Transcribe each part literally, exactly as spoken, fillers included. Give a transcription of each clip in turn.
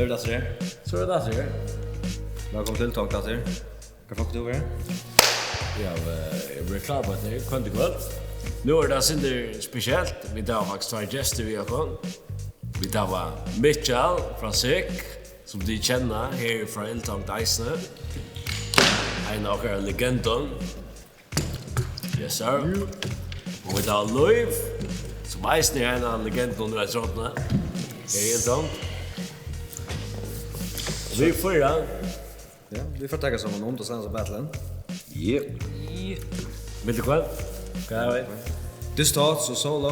So er tað aftur her. So er tað aftur her. Vælkomin til, Tonkt aftur. Hvat fekk tú her? Ja, eh, eg verði klár upp á tað her kvøld í kvøld. Nú er tað eitt sindur spesielt. Vit hava faktiskt tveir gestir við okkum. Vit hava Mikkjal frá Sigg, sum tit kenna her frá Illtonkt eisini. Ein av okkara legendum. Yes, sir. Og vit hava Lív, sum eisini er ein av legendunum í trotni. Her er Illtonkt. Og vit fýra. Ja, vit fara at taka saman um og standa battle. Yep. Vil tú hvat? Hvat er det? Diss Thoughts og Solo.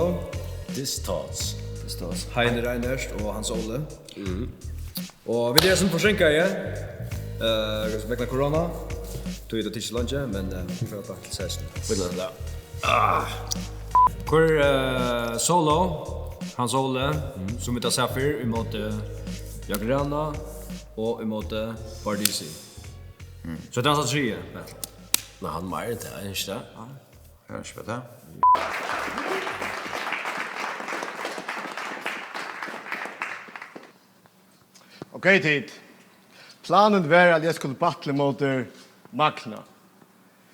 Diss Thoughts. Diss Thoughts. Heini Reinert og Hans Óli. Mhm. Og vit eru sum forseinkaði, eh, vegna korona. Tí tað er ikki leingi, men, eh, vit fara bara til seksten. Vit lata. Ah. Koyr, eh, Solo, Hans Óli, mhm, sum vit hava sæð fyrr, ímóti Jagrana og ímóti Bardisi. Mm. So tað er hans triði battle. Nei, hann meir enn tað, er ikki tað? Ja. Ja, ikki tað. Ok, tit. Planin var, at eg skuldi battle móti Magna,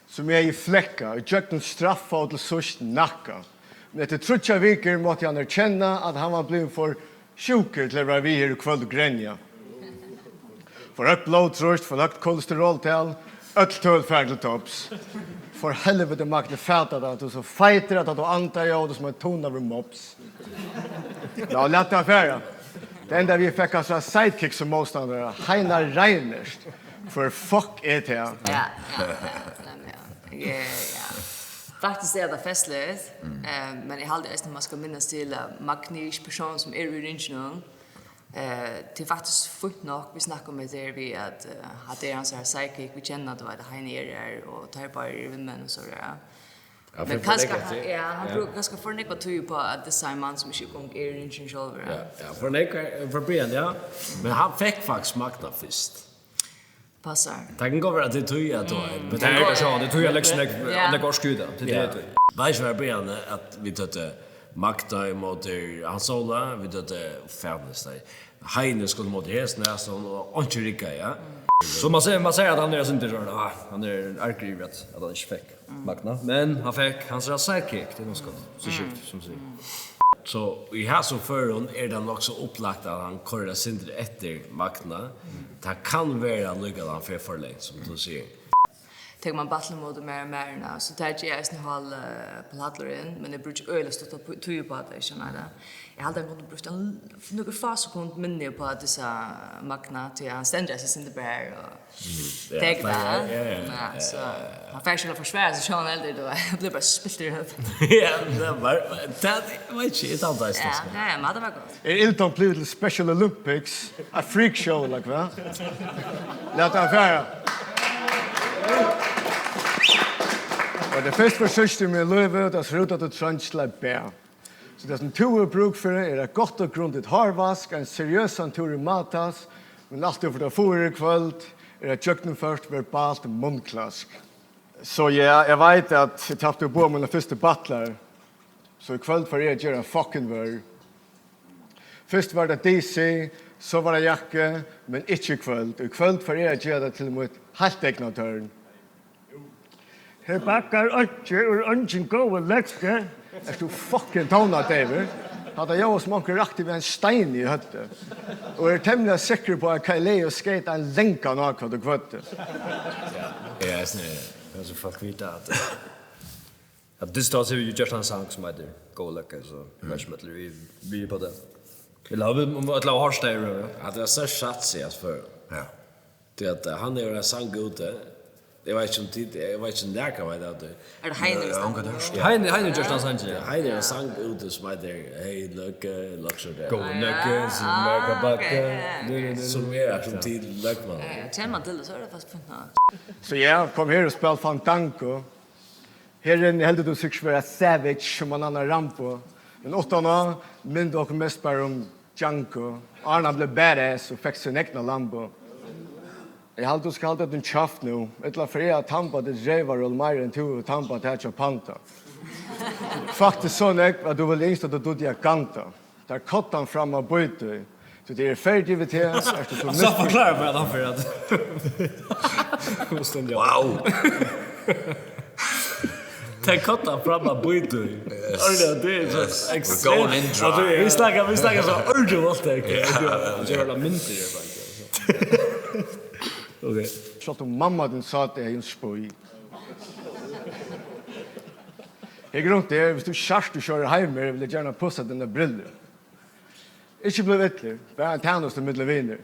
sum eg hevði flekkað, ígjøgnum straffa og til síðst nakkað. Men eftir tríggjar vikur mátti hann erkenna, at hann var blivin for sjúkur til at vera við her í kvøld og grenja. For høgt blóðtrýst, for høgt kolesteroltal, øll tøl fara til topps. For helviti, Magni, fata tað, at tú ert so feitur, at tá tú andar, ljóðar tú sum ein tunna við mops. Ja, lat tað fara. Tað endaði við, eg fekk altso sidekick sum mótstandara, Heini Reinert. Hvør fuck er tað? Ja, ja, ja, nemliga. Ja, ja. Faktiskt er tað festligt, eh, men eg haldi eisini, man skal minnast til, at Magni er ikki persónurin, sum er í ringinum. Eh, tað er faktiskt fínt nokk, vit snakka um hetta her við, at, eh, hatta er hansara sidekick, vit kenna, tú veit, at Heini er her, og teir báðir eru vinmenn og so, ja. Ja, men for kanska, for nógv, ja, hann, ja, brúkar kanska for nógva tíð upp á at dissa ein mann sum ikki eingong er í ringinum sjálvur, ja. Ja, ja, for nógv, for Brian, ja. Men hann fekk faktiskt Magna fyrst. Passar. Tað kann gott vera, at tað er tí, at tú, mm, men tað er tað, sjá, tað er tí, at legg so nógv, ja, legg orku í tað. Tað er, ja, tí. Veit ikki, hvat Brian, at vit høvdu Magna ímóti Hans Óla, vit høvdu, fanis, nei. Heini skuldi móti hesum, hesum, og einki riggaði, ja. So man sær, man sær, at hann er eitt sindur sånn, ah, hann er argur yvir, at, at hann ikki fekk Magna, men hann fekk hansara sidekick, tað er nokk so gott, so skift, sum sigur. So í hasum førum er tað nokk so upplagt, at hann koyrir eitt sindur eftir Magna. Tað kann vera líka, at hann fer for langt, sum tú sigur. Tekur man battle móti mær og Marina, so taki eg eisini hálv, eh, pallur inn, men eg brúki øgiliga stutta p-, tíð upp á tað, skilur tú? Eg haldi, hann kundi brúkt ein l-, nøkur fá sekund minni upp á dissa Magna, tí hann stendur seg sindur bara her og, mm, ja, tekur tað. Ja, ja, ja, ja, so hann fær ikki at forsvara seg sjálvur heldur, tú, hann blívur bara spiltur í høvdið. Ja, tað var, tað, eg veit ikki, eg dámdi eisini, ja, sko. Ja, ja, men tað var gott. Er Illtonkt blivið til Special Olympics? Eitt freakshow, ella hvat? Lat hann fara. Og tað fyrsta forsøkið í mínum lívi, tað sær út, at tú treingir til eitt bað. So tað, sum tú hevur brúk fyri, er eitt gott og grundigt hárvask, ein seriøsan túr í Matas, men alt tú fert at fáa her í kvøld, er eitt gjøgnumført verbalt munnklask. So ja, eg veit, at eg tapti boð mínar fyrstu battlar. So í kvøld fari eg at gera fucking vørr. Fyrst var tað D C, so var tað Jakki, men ikki í kvøld. Í kvøld fari eg at gera tað til mítt heilt egna turn. Her bakkar einki úr eingin góðu løggu. Ert tú fucking tónadeyvur? Hatta ljóðar sum onkur rakti við ein stein í høvdið. Og eg eri temmiliga sikkur uppá, at K L A skeyt ein langan ákvødd og kvøddi. Ja, eg er eisini, altso, fólk vita, at Ja, Distorts hevur jú gjørt ein sang sum eitur Góða Løgga, so eg veit ikki um øll eru við, við uppá tað. Ella hava vit, um øll hava hoyrt tað, ja. Ja, tað er so satt, siga, for ja. Tí at, eh, hann hevur ein sang úti. Eg veit ikki um tit, eg veit ikki um nakar veit av tí. Er tað Heini? Ja, hon kann hoyrt. Heini, Heini gjørt ein sang, ja. Heini hevur ein sang úti sum eitur Hey Løgga, Luxury. Góða Løgga, ja, sum er, ah, ok, bakka. Ja, ja. Sum er, sum til løgmann. Ja, ja, kemur man til tað, so er tað faktiskt fínt nokk. So ja, kom her og spæl Fandango. Her inni heldur tú sikkurt vera savage sum ein annar Rambo, men uttan á minnir tú okkum mest bara um Django, áðrenn hann bleiv badass og fekk sín egna Lambo. Eg haldi, tú skal halda tín kjaft nú, ella fer eg at tamba títt reyvarhol meira enn tú hevur tambað tað hjá Panda. Faktiskt so nógv, at tú vildi ynskt, at tú dugdi at ganda. Tað er koddan fram á bíti. Tú, tað er ferdigt við teg, so ert tú so... So forklára mær, at hann fer at... Wow. Tað er kottan fram at bíta í. Yes. Ordiliga, tað er so... Yes. We're going in dry. Altso, vit snakka, vit snakka so ordiliga váldligt. Ja, ja. Eg vil hava myndir, eg, faktiskt. Ok. Sjálvt um mamma tín sá teg, hevði hon spýð. Hygg rundt teg, viss tú sært, tú koyrir heim, vil eg gjarna pussa tínar brillur. Ikki bliv illur, bara ein tænasta millum vinir.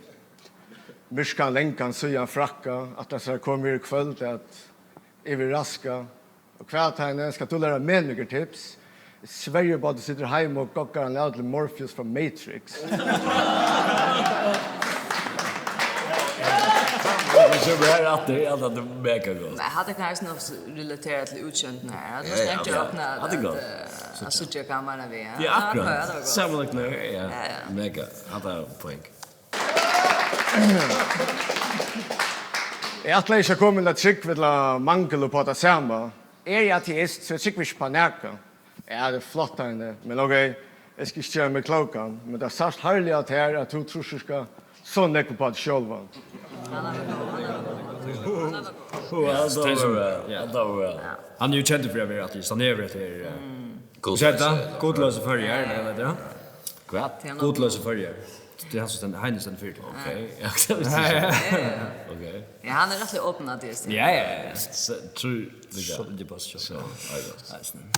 Myrkan langan síðan frakka, ætlar sær at koma her í kvøld at yvirraska. Og hvat, Heini, skalt tú læra meg nøkur tips? Eg svørji upp á, at tú situr heima og goggar hann av til Morpheus frá Matrix. Vit koma her aftur, ja, tað er mega gott. Men hatta kann eisini ofta relatera til útsjóndina her. At man... Ja, ja, stendur ja. Okkum at, hatta er gott. At, eh, at síggja, hvat man meinar við, ja. Ja, akkurát. Ja, tað var gott. Samanlagt, ja. Ja, ja. Mega. Hatta er poeng. Eg ætlaði ikki at koma inn at trúgv ella mangul upp á tað sama. Eri eg ateist, so eg trúgvi ikki upp á nakað. Ja, tað er flott, Heini, men ok, eg skal ikki gera meg klókan, men tað sæst harðliga á tær, at tú trýrt ikki so nógv upp á teg sjálvan. Wow, tað var væl. Ja, tað var væl. Hann er jú kendur fyri at vera ateist. Hann hevur hetta her, eh, Gudleysi. Hvat er tað? Gudleysi Føroyar, ella hvat er tað? Hvat? Gudleysi Føroyar. Tað er hann sum stendur, Heini stendur fyri tað. Ok. Ja, tað vissi eg ikki. Ok. Ja, hann er rættiliga opin ateist. Ja, ja, ja. So, trúr líka. So, tað er bara so. So, ja, gott. Nei, snakk.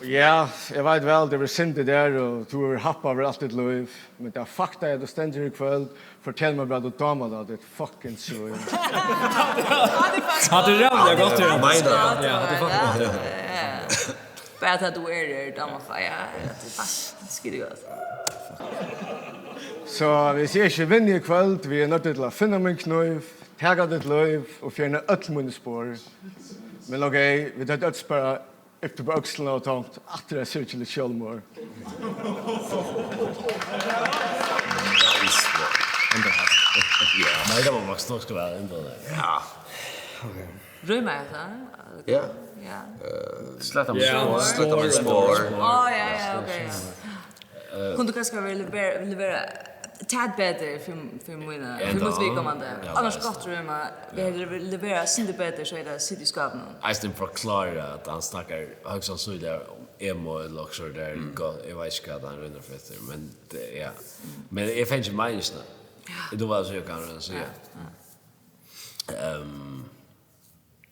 Ja, eg veit væl, tað verður synd í tær, og tú hevur happað við alt títt lív. Men tað fakta er, at tú stendur her í kvøld, fortel mær bara, tú dámar tað, ditt fucking svín. Hatta er ræðuliga gott, ja. Meina tað. Ja, hatta er fucking gott, ja. Bara tað, tú ert her, dámar tað, ja, ja, tað er fast, skitið gott. So, viss eg ikki vinni í kvøld, verði eg noyddur til at finna mín knív, taka títt lív og fjerna øll míni spor. Men ok, vit høvdu øll bara yvt upp á økslina og tonkt, aftur eitt syrgiligt sjálvmorð. Nei, tað var Max Knox, skal vera enda tað. Ja. Ok. Rímar hetta? Ja. Ja. Eh, sletta mín spor. Sletta mín spor. Á, ja, ja, ok. Eh. Kundi kanska verið lever-, leverað tað betur fyri, fyri mína, fyri mítt viðkomandi. Ja, annars gott rímað, vit hevði leverað sindur betur, so er tað sitið í skápinum. Eisini forklára at hann snakkar høgst sannsynliga um emo ella okkurt so har, eg veit ikki hvat hann rennur eftir, men tað, ja. Men eg fann ikki meiningina. Ja. Tú veit, so eg kann royna at siga. Ja, ja. Ehm,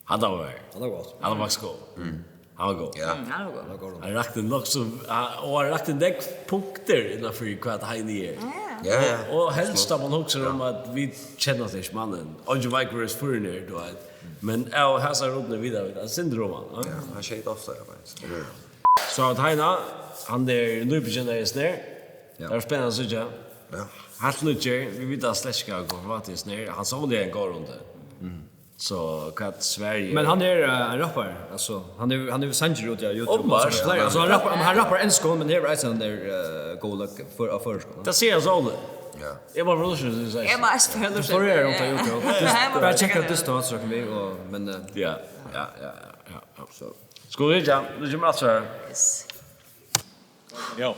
Hatta var, hatta var gott. Hatta var faktiskt góð. Mm. Hann var góður. Ja. Mm, hann var góður. Hann var góður. Hann rakti nokk so, hann, og hann rakti nógv punktir innanfyri hvat Heini er. Ja, ja. Ja, ja. Og, og helst at man hugsar um at vit kenna teg ikki, manin. Eingin veit hvør er spurningur, tú veit. Men av hasari rundini vita vit, hann syndir um hann, ja. Ja, hann skeyt ofta, ja, faktiskt. So at Heini, hann er nýbyrjari í hesum her. Ja. Tað er spennandi at síggja. Ja. Heilt nýggjur, vit vita slett ikki, hvat er hesum her. Hann sá, tað er ein góð rundi. Mm. So, hvat Sverige... Men hann er, eh, ein rappari, altso, hann er, hann er sangir úti á YouTube. Openbart. Altso, fleiri, altso, hann rappar, hann rappar á enskum, men hevur eisini hann der, eh, góð løgg for, á føroyskum. Tað sigur hann sjálvur. Ja. Eg má fara at lurta, sum eg sigi. Eg má eisini fara at lurta. Fleiri eru úti á YouTube. Ja, ja. Bara tjekka diss, so kan vit, og, men, eh, ja, ja, ja, ja, ja. So. Skulu vit, ja, nú kemur alt so her. Yes. Ja.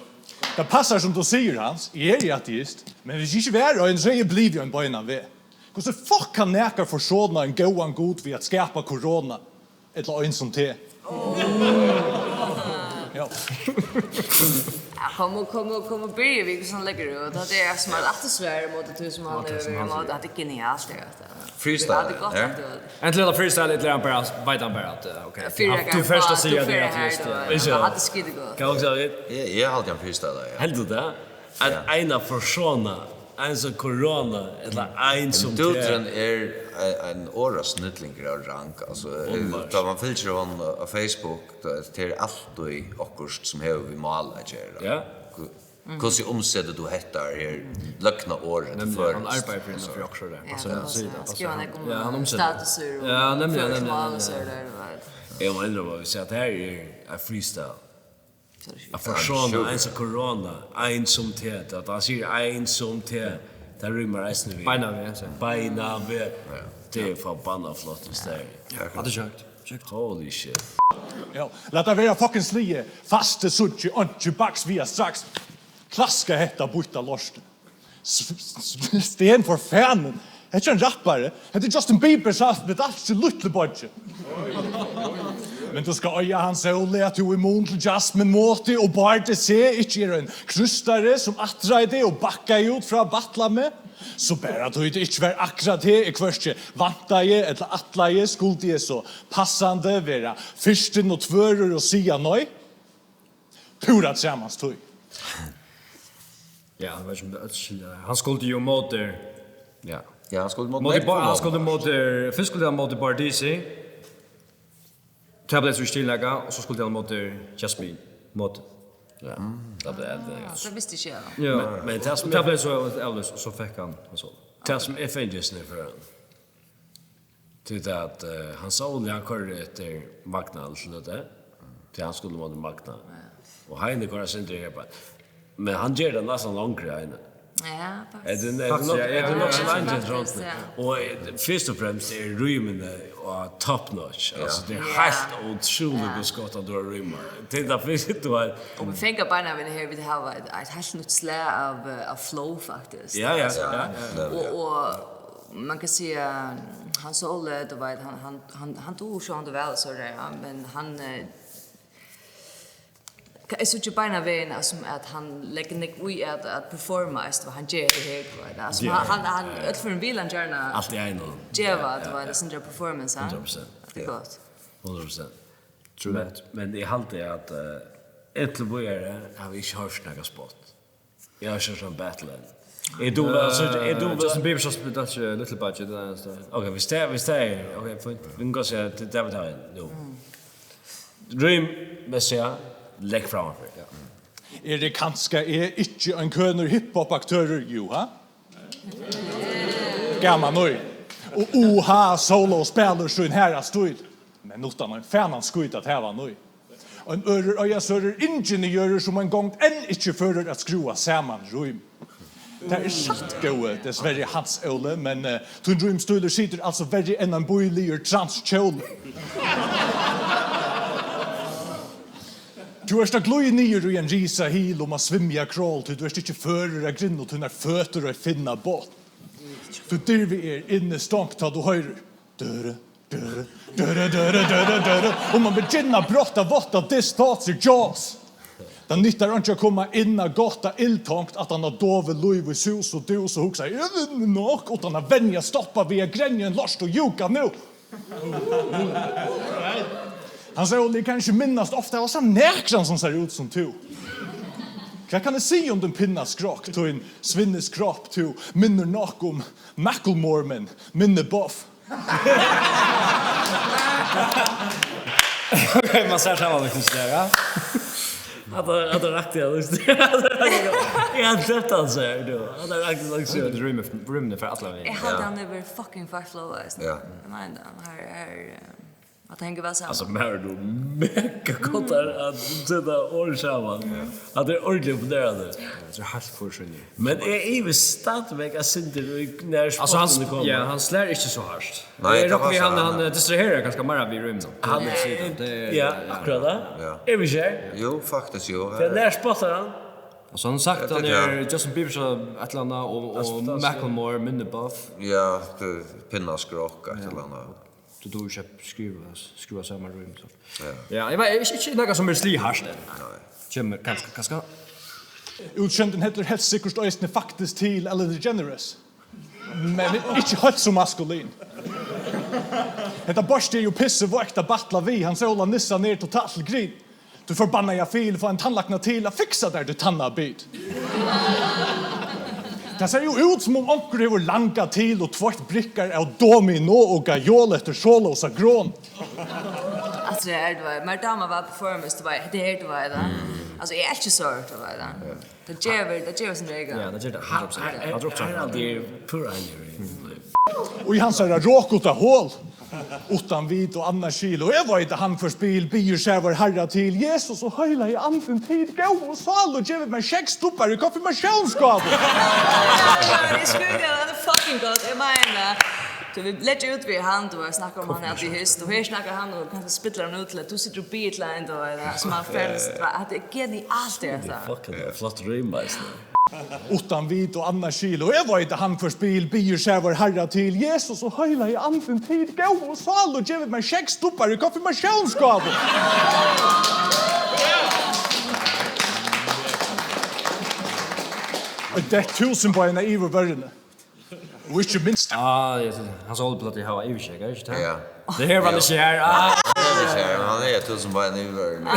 Tað passar, sum tú sigur, Hans. Eg eri ateist, men viss eg ikki var ein, so eri eg blivin ein beinan veg. Hvussu fuck kann nakar forsona ein góðan gud við at skapa korona? Ella ein sum teg? Ja. Ja, kom og, kom og, kom og byrja við, hvussu hann leggur út. Tað er sum eitt aftursvar ímóti tí sum hann hevur verið ímóti. Tað er genialt, tað er tað. Freestyle, ja. Antin er tað freestyle, ella er hann bara, veit hann bara at, eh, ok, fyri at tú fert at siga tað, at, ja. Hatta er skitið gott. Kann eg siga tað? Eg, eg haldi hann freestyle, ja. Heldur tú tað? At ein persóna, ein sum korona, ella ein sum teg. Dudurin er ein, ein orðasnillingur av rang, altso, tá man fylgir honum á, á Facebook, tá, tað er altíð okkurt sum hevur við mál at gera. Ja. Hvussu umsetir tú hetta her løgna orðið til føroyskt? Nemliga, hann arbeiðir fyri, altso, fyri okkurt, ja. Ja, altso, hann sigur tað, altso, skrivar hann um statusir og føroyskt mál og so har, veit. Eg má innrømma, viss at tað her er ein freestyle. At forsona ein sum korona, ein sum teg, at hann sigur ein sum teg, tað rímar eisini við. Beinan veg, so. Beinan veg. Ja. Tað er forbanna flott, viss tað er. Ja, hatta er sjúkt. Holy shit. Ja, lat tað vera fucking sligið fast, tað síggi eg einki baks við straks. Klaska hetta býtta lortið. S- s- Sten for fanin. Hetta er ein rappari. Hetta er Justin Bieber, sa spedalski lítli beiggi. Men tú skal eiga, Hans Óli, at tú í mun til Jasmin Moti og Bardis ikki er ein krystari sum aftureiti og bakkaði út frá batlami. So bara tí tað ikki var akkurát tað, eg hvørki væntaði ella ætlaði, skuldi eg so passandi vera fyrstin og tvørur og siga nei. Púra træmans tí. Ja, hann var sum øll skilja. Hann skuldi jú móti Ja, ja, hann skuldi móti móti nógv Bar- hann fólk. Skuldi móti fyrst skuldi hann móti Bardisi. Tað bleiv so ikki til nakað, og so skuldi hann móti Jasmin. Móti. Ja. Tað bleiv Ah, tað visti ikki eg. Ja. Men tað sum Tað er, bleiv so avlýst, og so fekk hann, og so. tað sum er fingist nú for hann. Tí tað at uh, Hans Óli hann koyrir eftir Magna til tað. Tí hann skuldi móti Magna. Og Heini koyrir sindur her bara. Men hann ger tað næstan longri, Heini. Ja, Er faktiskt. det er Faktiskt, nok, ja, ja, er det nok så ja. langt Faktiskt, rundt? Ja. Og eh, fyrst og fremst er rymene og top notch. Altså, det er Ja. helt utroligt Ja. hvor godt han drar rymer. Det er det fint, du har. Og vi fengar beinanvegin her, vit hava eitt, eitt heilt nýtt slag av, eh, av flow, faktiskt. Ja, ja, Altså, ja, ja. Og, og man kan siga, Hans Óli, du veit, hann, hann, hann, hann dugir sjálvandi væl, so er, ja, men hann, eh, ka- eg síggi beinanvegin, sum at hann leggur nógv í at, at performa, veitst tú, hann ger tað her, du veit, altså, Ja. hann, hann, hann, øll for ein vil hann gjarna Alt í einum. geva, Ja, du ja, veit, ja. sindra performance, ha? Hundrað prosent. Tað er gott. Men, men eg haldi at uh, inntil víðari havi eg ikki hoyrt nakað spott. Eg havi ikki hoyrt ein battle enn. Eg dugi væl at síggja, eg dugi Justin væl. Bieber spedalski lítli beiggi, tað er einasta. Ok, hvis det, hvis det er, ok, fint. Vi kan godt si at det er vi tar inn, jo. Rym, Messiah, legg framfor. Ja. Eri kanska eg ikki ein kønur hiphop-aktørur, jú, ha? Gaman í. Og uha, Solo spælir sín harða stíl. Men uttan ein fanan skít at hava hann í. Ein ørur eigasørur ingeniørur sum ein gongd enn ikki førur at skrúva saman rím. Tað er satt, góði, dessverri Hans Óli, men uh, tín rímstílur situr altso verri enn ein bíligur transkjóli. Tú ert at glíða niður í ein risa hil um at svimja król, tí tú ert ikki førur at grinna og tínar føtur at finna botn. Tú dirvi er inni stongt tá tú hoyrir døru, døru, døru, døru, døru, døru, og man begynna brátt at vátta this thoughts are jaws. Tað nyttar einki at koma inn at gátta illtonkt at hann har dovi lív í sus og dus og hugsa, eg vinni nokk, uttan at venja stoppa við at grenja ein lort og júka nú. Hann segði, eg kann ikki minnast ofta, eg var nakran sum sær út sum tú. Hvat kann eg siga um tín pinnaskropp, tín svinniskropp, tú minnir nokk um Macklemore, men minni buff. Ok, man sær saman við sær, ja. At det, at det er riktig, ja. Jeg har sett han så her, du. At det er riktig, Rymini, rymini fer alla vegin. Eg haldi hann hevur fucking feitt flow, veitst tú. Ja. Eg meini tað, hann har, har, eh, at tað hongur væl saman. Altså, men er du mega godt der at sette ord sammen. At det er ordentligt imponerende. Tað er heilt forsynning. Men eg ivist stadigvæk at Sindur í nær Altså, hann, spottene kommer. Ja, hann slær ikki so hart. Nei, Eg tað rokni við passar, hann, ja. Hann eh, distraherar kanska meira við rymdum. Han, ja, akkurat det. Ja. Er vi ikke her? Jo, faktiskt, jo. Det er nær spottar han. Altså, hann har sagt Ja, hann tað er er Justin Bieber, so eitt eller annað, og, og Macklemore, minni buff. Ja, pinnaskropp, eitt eller annað. Tú dugir ikki at skriva, skriva saman rím, so. Ja. Ja, eg veit ikki, ikki nakað sum er slihart enn. Kemur kanska, kanska. Útsjóndin heldur heilt sikkurt eisini faktiskt til Ellen DeGeneres. Men ikki heilt so maskulin. Hetta børsti er jú pissiveikt at batla við, hann sólar nissan er totalt til grin. Tú forbannaða fil, fá ein tannlækna til at fiksa tær títt tannabit. Tað sær jú út sum um onkur hevur langað til og tveitt brikkar av domino og gajol eftir Solósa grón. Altso, er, tú veit, mær dámar væl performance, tú veit, hetta er, tú veit, ja. Altso, eg elski sort, tú veit, ja. Tað gevur, tað gevur sum regel. Ja, tað ger tað. Hann, hann, hann, hann er pura einigur. Og í hansara rokutta hol, uttan vit og annað skil, og eg veit at hann fær spil, biður sær vár Harra til, Jesus og heilagi andin til, góðu sálu, gevið mær seks stubbar í konfirmatiónsgávu. Eg skrívi, hann er fucking gott, eg meini. Tú, vit leggja út við hann, tú veit, snakka um hann er ateist, og her snakkar hann og kanska spillar hann út til at tú situr og biður til ein, tú veit, sum hann følir seg, at tað er genialt, tað, altso. Fuck, det er flott rím, altså. Uttan vit og annað skil, og eg veit, at hann hvørt bil biður sær vor Harra til, Jesus og heilagi Andin til, góðu sálu, gevið mær seks stubbar í konfirmatiónsgávu. Og dett túsundbeinan yvir vørruni. Og ikki minst. Ah, eg sigi, hann sá út til at hava yvirskegg, ikki tað? Ja. Tað her var ikki her. Ah. Hann er ikki her, men hann er túsundbeinan yvir vørruni.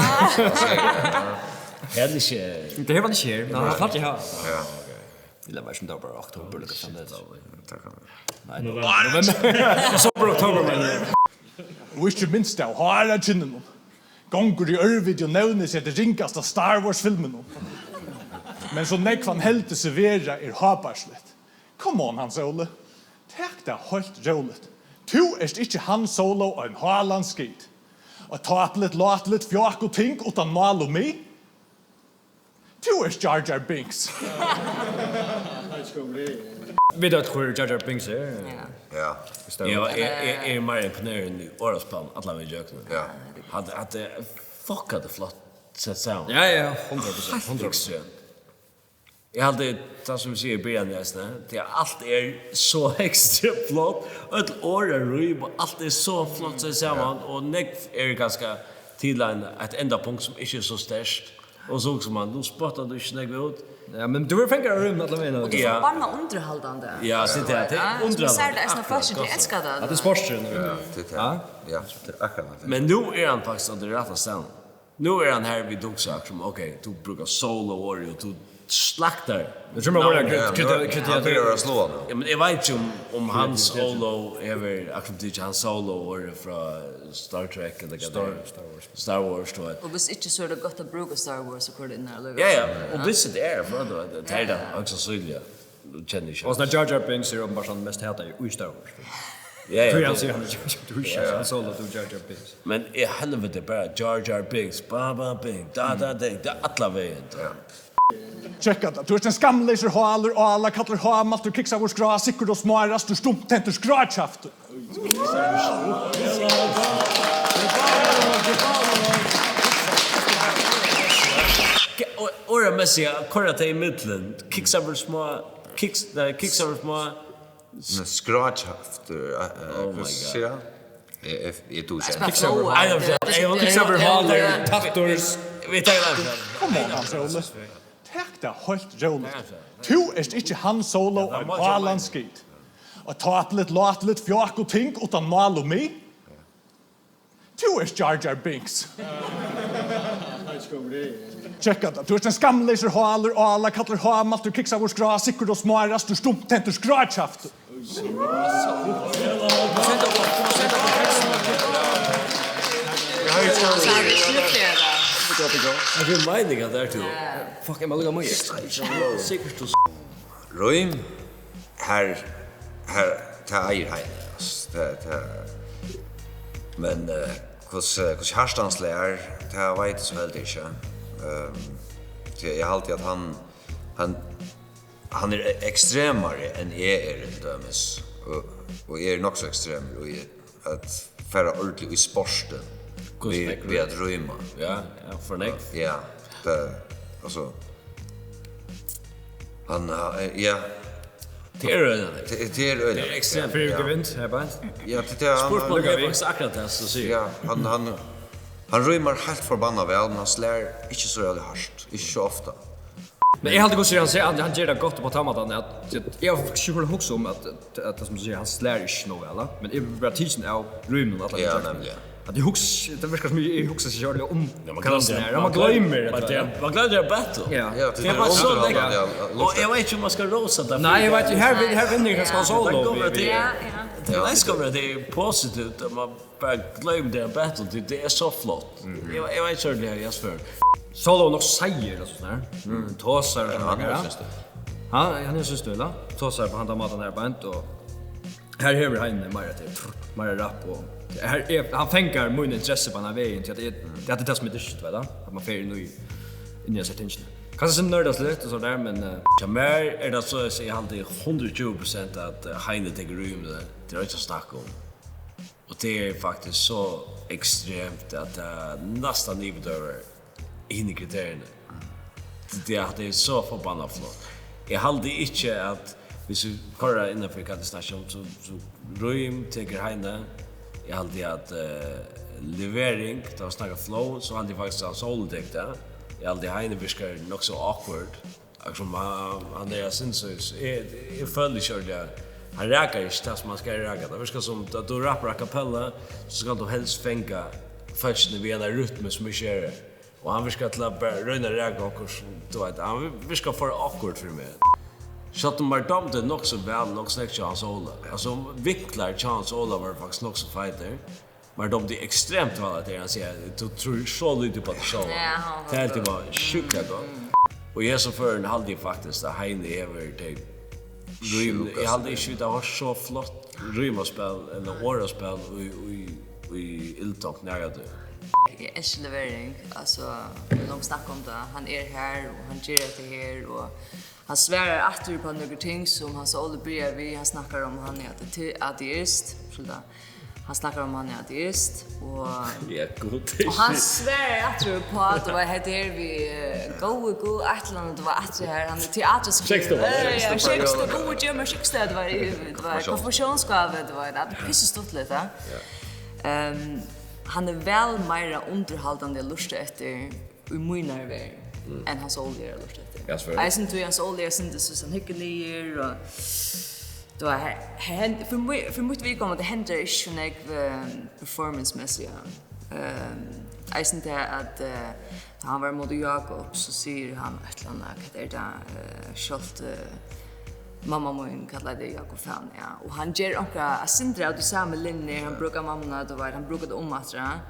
Her er ikki. Tað her var ikki her, men hann fekk hava. Ja. Eg leypi sum tað var bara oktober, lukka fram tað. Nei, november. November. Og so bara oktober, men. Og ikki minst av hára kinninum. Gongur í ørviti og nevnir seg til ringasta Star Wars-filminum. Men so nógv hann heldur seg vera, er hábærsligt. Come on, Hans Óli. Tak tað heilt róligt. Tú ert ikki Han Solo og ein Haaland skit. Eitt tápuligt, láturligt fjákuting uttan mál og mið. Tú ert Jar Jar Binks. Vit øll, hvør Jar Jar Binks er. Ja. Ja. Eg, eg, eg, eg er meira imponerað enn í orðaspæl allan vegin ígjøgnum. Ja. Hatta, hatta er fuckandi flott sett saman. Ja, ja, hundrað prosent, hundrað prosent. Heilt ekstremt. Eg haldi, tað sum eg sigi í byrjan, eisini, tí at alt er so ekstremt flott. Øll orð eru rím, og alt er so flott sett saman, ja, og nógv er kanska til ein, eitt endapunkt sum ikki er so sterkt. Og so hugsar mann, nú spottar tú ikki nógv út. Ja, men tú verður fangaður av rím allan vegin. Og tað er, ja, forbanna undirhaldandi. Ja, so tað, tað er, ja, undirhaldandi. Sum sær tað eisini, akkurát, fólk ikki elska tað. At tað er sportsrím. Ja, tað er tað. Ja. Ja, tað er akkurát tað. Men nú er hann faktiskt á tí rætta staðnum. Nú er hann her við Duxak, sum, ok, tú brúkar Solo-orðið, og tú slaktar. Men so má vera, ja, kriti-, kriti-, hann byrjar at sláa nú. Ja, men eg veit ikki um, um Han Solo hevur akkurát tikið Han Solo-orðið frá Star Trek, ella hvat tað er. Star, Star Wars. Star Wars, tú veit. Og hvis ikki, so er tað gott at brúka Star Wars og koyra inn her allíkavæl. Ja, ja, og hvis tað er, for at tað er tað, høgst sannsynliga. Nú kenni eg ikki. Og so Jar Jar Binks er openbart hann mest hataði í Star Wars. Ja, ja, tí hann sigur, hann er Jar Jar, tú er ikki, ja, Han Solo, tú er Jar Jar Binks. Men er helviti bara Jar Jar Binks, ba, ba, bing, da, da, ding, tað er allan vegin, tá. Ja. Tjekka tað. Tú ert ein skamleysur, hálur, álakaldur, hámaltur, kiksaður, skrásykkur og smárastur, stumptentur, skrákjaftur. Og, orðamessigt, koyra tey ímillum. Kiksaður, smá, kiks-, nei, kiksaður, smá. Nei, skrákjaftur, eh, eh, oh my God. Hvussu sigur hann? Eg, eg, eg dugi ikki. Bara flow. Nei, nei, nei, eg var kiksaður, hálur, tattur. Vit taka tað. Come on, Hans Óli. Tak tað heilt róligt. Tú ert ikki Han Solo og ein Haaland skit. Eitt tápuligt, láturligt fjákuting uttan mál og mið. Tú ert Jar Jar Binks. Tjekka tað. Tú ert ein skamleysur, hálur, álakaldur, hámaltur, kiksaður, skrásykkur og smárastur, stumptentur, skrákjaftur. Tað er meining, at tað er tú. Fuck, eg má lukka meg. Sikkurt tú. Rím, har, har, tað eigur Heini, altso. Tað, tað, men, eh, hvussu, hvussu hart hann slær, tað veit eg so heldur ikki. Ehm, tí eg haldi, at hann, hann, hann er e-, ekstremari enn eg eri, til dømis. Og, og eg eri nokk so ekstremur í at fara ordiliga í sportin við, við at rýma. Ja, ja, for nógv. Ja, tað, altso, hann, eh, ja. Tað er øgiliga nógv. Tað, tað er øgiliga nógv. Tað er ekstremt. Fyri gevinst, her beint. Ja, tað, tað, hann, spurt, hann, hann er faktiskt akkurát tað, so sigur. Ja, hann, hann, hann rýmar heilt forbanna væl, men hann slær ikki so øgiliga hart. Ikki so ofta. Men eg haldi, hvussu hann sigur, hann, hann ger tað gott upp á tann mátan, at, at eg havi faktiskt ikki hugsað um, at, at, at, sum tú sigur, hann slær ikki nóg væl, men eg verði bara tikin av ríminum allan vegin ígjøgnum. Ja, nemliga. At eg hugsi, tað virkar sum eg, eg hugsi ikki ordiliga um hvat hann slær. Ja, man gloymir tað. Man gloymir tað, ja. Man gloymir tað battle. Ja. Ja, tað er undirhaldandi, ja. Og eg veit ikki, um man skal rósa tað fyri tað. Nei, eg veit, her vin-, her vinnur kanska Solo. Ja, ja. Tað er, tað er positivt, at man bara gloymir tað battle, tí tað er so flott. Mhm. Eg, eg veit ikki ordiliga, Jesper. Solo er nokk seigur, altso, sånn her. Mm, tosar og sånn her, ja. Hann, hann er, syns tú, ella? Tosar á handan mátan her beint, og her hevur Heini meira til, meira rap, og her er, hann fangar mína interessu á ein veg, tí at eg, tað er tað sum eg dyrki, tú veit, at man fer inn í, inn í hesi tingini. Kanska sum nørdast litt og so har, men, eh, hjá mær er tað so, eg haldi hundrað og tjúgu prosent at, eh, Heini tekur rímini, tað er ikki at snakka um. Og tað er faktiskt so ekstremt, at tað næstan yvirdømir hini kriteriini. Tað er, at tað er so forbanna flott. Eg haldi ikki, at viss vit koyra innanfyri, hvat eg snakki um, so, so rím tekur Heini. Eg haldi, at, eh, levering, tá vit snakka flow, so haldi eg faktiskt, at Hans Óli tekur tað. Eg haldi, Heini virkar nokk so awkward. Akkurát sum hann, hann er sinnsins, eg, eg føli ikki ordiliga, hann rakar ikki tað, sum hann skal raka. Tað virkar sum, at tú rappar a cappella, so skal tú helst fanga fólkini við eina rytmu, sum ikki er. Og hann virkar til at bara royna at raka okkurt, sum, tú veit, hann vir-, virkar for awkward fyri meg. Sjálvt um mær dámdi nokk so væl, nokk so nógv hjá Hans Óla. Altso, vinklar hjá Hans Óla vóru faktiskt nokk so feitir. Mær dámdi ekstremt væl, at hann sigur, tú trýrt so lítið upp á teg sjálvan. Ja, hann var... Tað helt eg var sjúkliga gott. Og í hesum førum haldi eg faktiskt, at Heini hevur tey rím, eg haldi ikki, vit hava hoyrt so flott rímaspæl ella orðaspæl í, í, í Ill Tómt nakrantíð. Eg elski levering, altso, vit hava longu snakkað um tað. Hann er har, og hann ger hetta her, og hann svarar aftur upp á nøkur ting, sum Hans Óli byrjar við. Hann snakkar um, hann er ate-, ateist, skilta. Hann snakkar um, hann er ateist, og... Ja, gud. Og hann svarar aftur upp á, at tað var hetta her við, eh, góði Gud, eitt ella annað, tað var aftur her, hann er teatraskrivari. Shakespeare. Ja, ja, Shakespeare, Gud, gevur mær Shakespeare, tað var í, tað var konfirmatiónsgáva, tað var, tað er pissstuttligt, ja. Ja. Ehm, hann er væl meira undirhaldandi at lurta eftir í mínari verð, enn Hans Óli er at lurta eftir. Ja, selvfølgelig. Eisini tí Hans Óli er sindur so, hann hyggur niður, og, tú veit, her, her hend-, fyri mí-, fyri mítt viðkomandi hendir ikki so nógv, eh, performance-messigt. Ehm, eisini tað at, eh, tá hann var móti Jákup, so sigur hann eitt ella annað, hvat er tað, eh, sjálvt, eh, Mamma mín kallaði teg Jákup Fan, ja. Og hann ger onkra, eitt sindur av tí sama linjuni, hann brúkar mammuna, tú veit, hann brúkar tað umaftur, ja.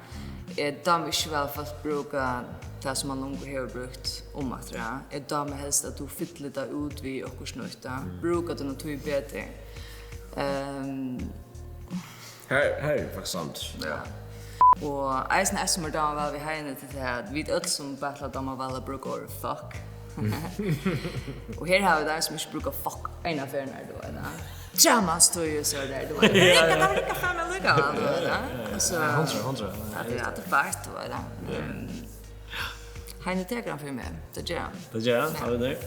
Eg dámi ikki væl, at fólk brúka tað, sum hann longu hevur brúkt, umaftur, ja. Eg dámi helst, at tú fyllir tað út við okkurt nýtt, ja. Brúka tína tíð betur. Ehm, Her, her er faktiskt sant. Ja. Og eisini eitt, sum mær dámar væl við Heini, tað er tað, at vit øll sum battla dámar væl at brúka orðið fuck. Og her hava vit teir, sum ikki brúka fuck eina ferð, tú veit, ja. Træmanstíð og so har, tú veit. Ja, ja. Tað riggar, tað riggar faen meg allíkavæl, tú veit, ja. Ja, ja, ja. Og so, hundrað, hundrað. At tað er, at tað er fart, tú veit, ja. Ja. Ehm, Heini tekur hann fyri meg, tað ger hann. Tað ger hann, ja. Har er tað.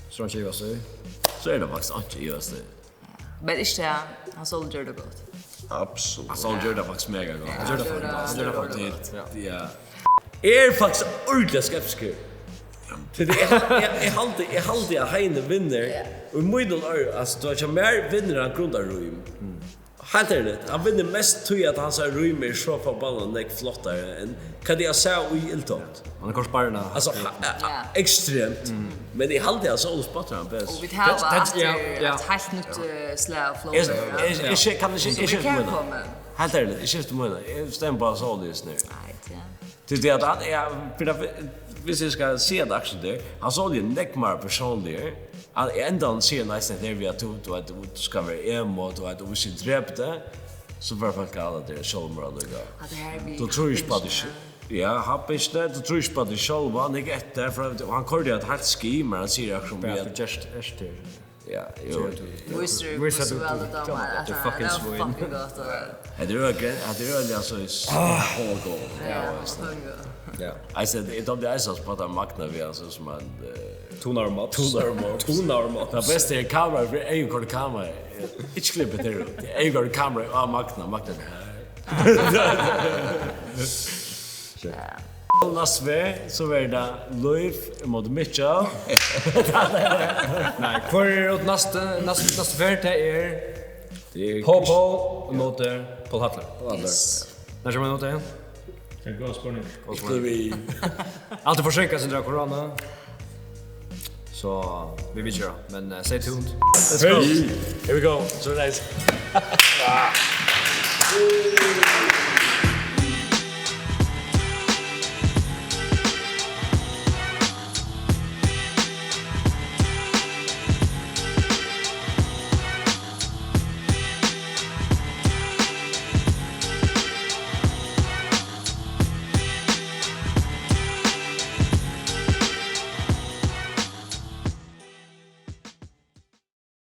So hann ikki ivast í. So er tað faktiskt ikki ivast í. Men ikki tað, Hans Óli gjørdi tað gott. Absolutt. Hans Óli gjørdi tað faktiskt mega gott. Ja, hann gjørdi tað, hann gjørdi tað gott. Ja. Eg eri faktiskt ordiliga skeptiskur. Tí eg, eg, eg haldi, eg haldi, at Heini vinnur. Ja. Og í mínum øyrum, altso, tú veit, hjá mær vinnur hann grundarrím. Mm. Heilt ærligt, hann vinnur mest tí, at hansara rím er so forbanna nógv flottari enn hvat eg havi sæð í Ill Tómt. Hann er kort barna. Altso, ha-, ha-, ja, ekstremt. Mm. Men eg haldi, at Hans Óli spottar hann best. Og vit hava... Tað, tað, aftur, ja, ja, eitt heilt nýtt, eh, slag av flow. Eg, eg, eg, eg, kann ikki, eg skifti mína. Heilt ærligt, eg skifti mína. Eg stemmi bara Hans Óli just nú. Nei, ja. Tí tað at hann, ja, fyri at, viss eg skal siga tað akkurát her, Hans Óli er nógv meira persónligur. Hann, í endanum sigur hann eisini, at tað er við, at tú, tú, at tú skal vera emo, tú, at tú, viss eg drepi teg, so fara fólk at halda, at tað er sjálvmorð allíkavæl. At tað her við... Tú trýrt ikki upp á teg sjálv. Ja, hann er ikki tað, tú trýrt ikki upp á teg sjálv, hann er ikki eftir, for hann, hann koyrdi eitt heilt scheme, men hann sigur akkurát sum við at... Bara at tú gerst eftir. Ja, jú. Vísir, vísir hvussu væl tú dámar, at tað er fucking gott, og... Hetta er øgiliga, hetta er øgiliga, altso, í s-, ah, whole goal. Ja, ja, konga. Ja. Eg sá, eg dámdi eisini at spotta Magna við, altso, sum ein, eh, Tunar og Mads. Tunar og Mads. Tunar og Mads. Tað besta er kamera, fyri eg koyrdi kamera. Ikki klipp tað út. Eg koyrdi kamera á Magna, Magna. Ja. Næstu ferð, so verður tað Lív ímóti Mitchell. Nei, hvør er út næstu, næstu, næstu ferð? Tað er Popo ímóti Poul Hallur. Poul Hallur. Yes. Nær kemur hann út igjen? Tað er ein góður spurningur. Góður spurningur. Ikki við. Alt er forseinkað, sindur av korona. So, vit vita ikki, men, eh, stay tuned. Let's go. Hey. Here we go. So nice.